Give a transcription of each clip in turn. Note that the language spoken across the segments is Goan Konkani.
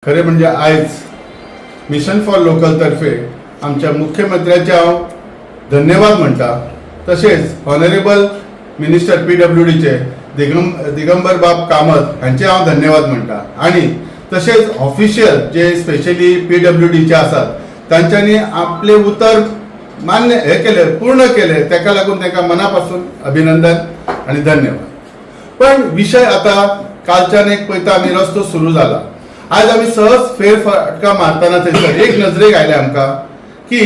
खरें म्हणजे आयज मिशन फॉर लोकल तर्फे आमच्या मुख्यमंत्र्याचे हांव धन्यवाद म्हणटा. तशेंच ऑनरेबल मिनिस्टर पीडब्ल्यूडीचे दिगंबर बाब कामत हांचे हांव धन्यवाद म्हणटा. आनी तशेंच ऑफिशियल जे स्पेशली पीडब्ल्यूडीचे आसात, तांच्यांनी आपले उतर मान्य हे केले, पूर्ण केले. ताका लागून तांकां मना पासून अभिनंदन आनी धन्यवाद. पण विशय आता कालच्यान एक पळयता आमी, रस्तो सुरू जाला. आज आमी सहज फेरफटका मारतना थंयसर एक नजरेक आयलें आमकां की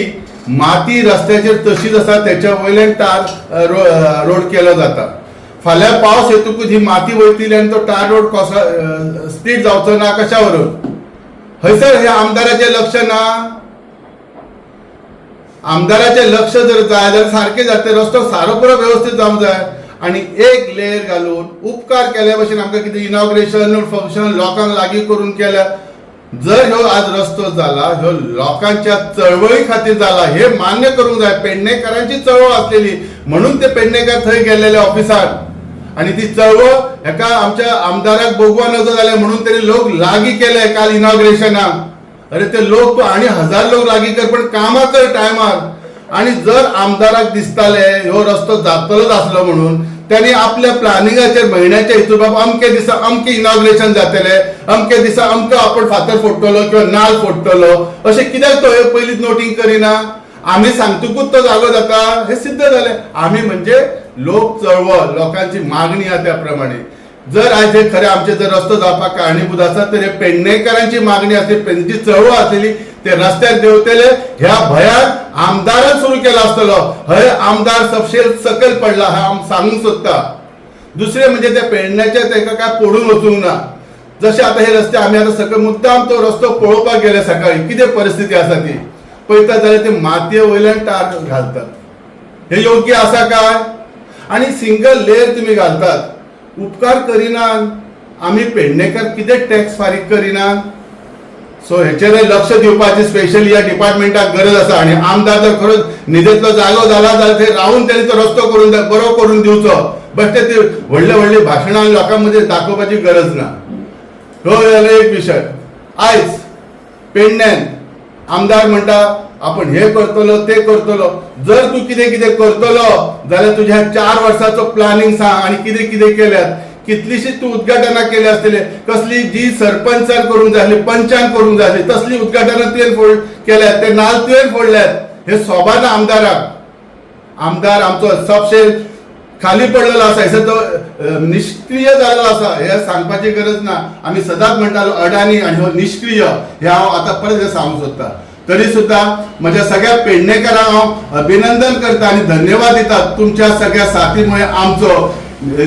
माती रस्त्याचेर तशीच आसा, त्याच्या वयल्यान टार रोड केलो जाता. फाल्यां पावस येतकूच ही माती वयतली आनी तो टार रोड कसो स्प्लीट जावचो ना कशा वरून? हयसर हे आमदाराचें लक्ष ना. आमदाराचें लक्ष जर जाय जाल्यार सारकें जाता. रस्तो सारो पुरो व्यवस्थीत जावंक जाय. आनी एक लेयर घालून उपकार केल्या भशेन आमकां कितें इनॉग्रेशन फंक्शन लोकांक लागीं करून केल्या. जर ह्यो आज रस्तो जाला, ह्यो लोकांच्या चळवळी खातीर जाला हे मान्य करूंक जाय. पेडणेकरांची चळवळ आसलेली म्हणून ते पेडणेकर थंय गेलेले ऑफिसात आनी ती चळवळ हेका आमच्या आमदाराक बोगवा नजो जालें म्हणून तरी लोक लागीं केले काल इनॉग्रेशनाक. अरे, ते लोक तूं आनी हजार लोक लागीं कर, पण कामां कर टायमार. आनी जर आमदाराक दिसताले ह्यो रस्तो जातलोच आसलो म्हणून, त्यांनी आपल्या प्लॅनिंगाचेर म्हयन्याच्या हितून, बाबा अमके दिसा अमके इनॉग्रेशन जातले, अमके दिसा अमको आपण फातर फोडटलो किंवा नाल फोडटलो, अशें कित्याक तो हे पयलींच नोटींग करिना? आमी सांगतकूच तो जागो जाता हे सिद्ध जालें. आमी म्हणजे लोक चळवळ, लोकांची मागणी आहा त्या प्रमाणे. जर आयज हे खरें आमचे जर रस्तो जावपाक कारणीभूत आसा, तर हे पेडणेकरांची मागणी आसली, तेंची चळवळ आसलेली. ते रस्त्यार देंवतले ह्या भयान आमदारान सुरू केला आसतलो. हय आमदार सपशेल सकयल पडला हा हांव सांगूंक सोदता. दुसरें म्हणजे त्या पेडण्याच्या ताका काय पडून वचूंक ना. जशे आतां हे रस्ते आमी आतां सकयल मुद्दाम तो रस्तो पळोवपाक गेले सकाळी, कितें परिस्थिती आसा ती पळयता जाल्यार ते मातये वयल्यान टार घालतात, हे योग्य आसा काय? आनी सिंगल लेयर तुमी घालतात, उपकार करिनात. आमी पेडणेकर कितें टॅक्स फारीक करिनात? सो हेचेर लक्ष दिवपाची स्पेशली ह्या डिपार्टमेंटाक गरज आसा. आनी आमदार जर खरोच न्हिदेंतलो जागो जाला जाल्यार थंय रावून तेणी तो रस्तो करून बरो करून दिवचो. बट ते व्हडले व्हडले भाशणां लोकां मदीं दाखोवपाची गरज ना. हो जालो एक विशय. आयज पेडण्यान आमदार म्हणटा, आपण हे करतलो, ते करतलो. जर तूं कितें कितें करतलो जाल्यार तुज्या 4 वर्साचो प्लॅनिंग सांग आनी कितें कितें केल्यात, कितलीशीच तूं उद्घाटनां केली आसतली. कसली जी सरपंचान करूंक जाय आसली, पंचान करूंक जाय आसली, तसली उद्घाटनां तुवें फोड केल्यात, ते नाल तुवें फोडल्यात, हे सोबाना आमदाराक. आमदार आमचो सबशे खाली पडलेलो आसा, हेसर तो निश्क्रीय जाल्लो आसा हे सांगपाची गरज ना. आमी सदांच म्हणटालो अडाणी आनी हो निश्क्रीय, हे हांव आतां परत हे सांगूंक सोदता. तरी सुद्दां म्हज्या सगळ्या पेडणेकरांक हांव अभिनंदन करता आनी धन्यवाद दिता. तुमच्या सगळ्या साथीमुळे आमचो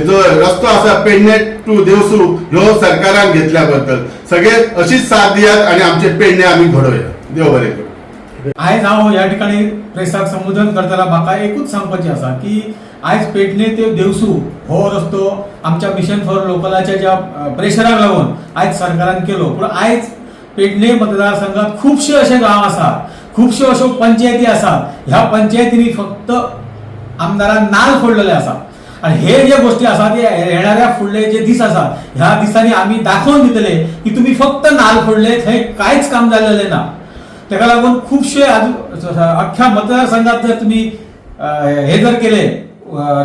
जो रस्तो आसा पेडणे टू देवसू, ह्यो सरकारान घेतल्या बद्दल सगळे अशीच साथ दियात आणि आमचे पेडणे आमी घडोवया. देव बरें करूं. आयज हांव ह्या ठिकाणी प्रेसाक संबोधन करतना म्हाका एकूच सांगपाचें आसा की आयज पेडणे ते देवसू हो रस्तो आमच्या मिशन फॉर लोकलाच्या ज्या प्रेशराक लागून आयज सरकारान केलो. पूण आयज पेडणे मतदारसंघात खुबशे अशे गांव आसात, खुबश्यो अश्यो पंचायती आसात, ह्या पंचायतींनी फक्त आमदारान नाल फोडलेले आसा. आणि हे जे गोष्टी आसा ते येणाऱ्या फुडले जे दीस आसा, ह्या दिसांनी आमी दाखोवन दितले की तुम्ही फक्त नाल फोडले, थंय कांयच काम जाल्लेलें ना. ताका लागून खुबशे अख्ख्या मतदारसंघात जर तुम्ही हे जर केले,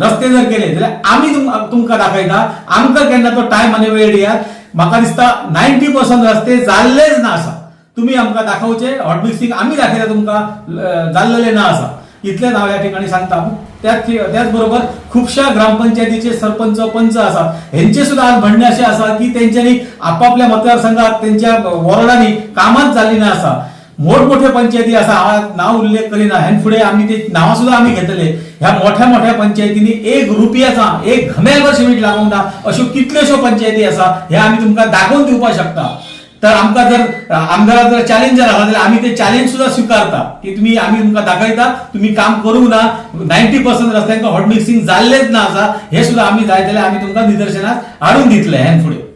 रस्ते जर केले जाल्यार आमी तुमकां दाखयता. आमकां केन्ना तो टायम आनी वेळ दियात. म्हाका दिसता 90% रस्ते जाल्लेच ना आसा. तुम्ही आमकां दाखोवचे, हॉट मिक्सिंग आमी दाखयता तुमकां, जाल्लेले ना आसा. इतलेंच हांव ह्या ठिकाणी सांगता. त्याच त्याच बरोबर खुबश्या ग्रामपंचायतीचे सरपंच, पंच आसा, हेंचे सुद्धा आज म्हणणें अशें आसा की तेंच्यांनी आपापल्या मतदारसंघात तेंच्या वॉर्डांनी कामाच जाल्ली ना आसा. मोठमोठे पंचायती आसा, हांव नाव उल्लेख करिना, ह्यान फुडें आमी ते नांवां सुद्दां आमी घेतले. ह्या मोठ्या मोठ्या पंचायतींनी 1 रुपयाचा, एक घमेलभर शिमीट लागूंक ना, अश्यो कितल्योश्यो पंचायती आसा, हे आमी तुमकां दाखोवन दिवपाक शकता. तर आमकां जर आमदाराक जर चॅलेंज जर आसा जाल्यार आमी ते चॅलेंज सुद्दां स्विकारता की तुमी, आमी तुमकां दाखयता, तुमी काम करूंक ना. 90% रस्त्यांक हॉट मिक्सिंग जाल्लेच ना आसा, हे सुद्दां आमी जाय जाल्यार आमी तुमकां निदर्शनाक हाडून दितले ह्यान फुडें.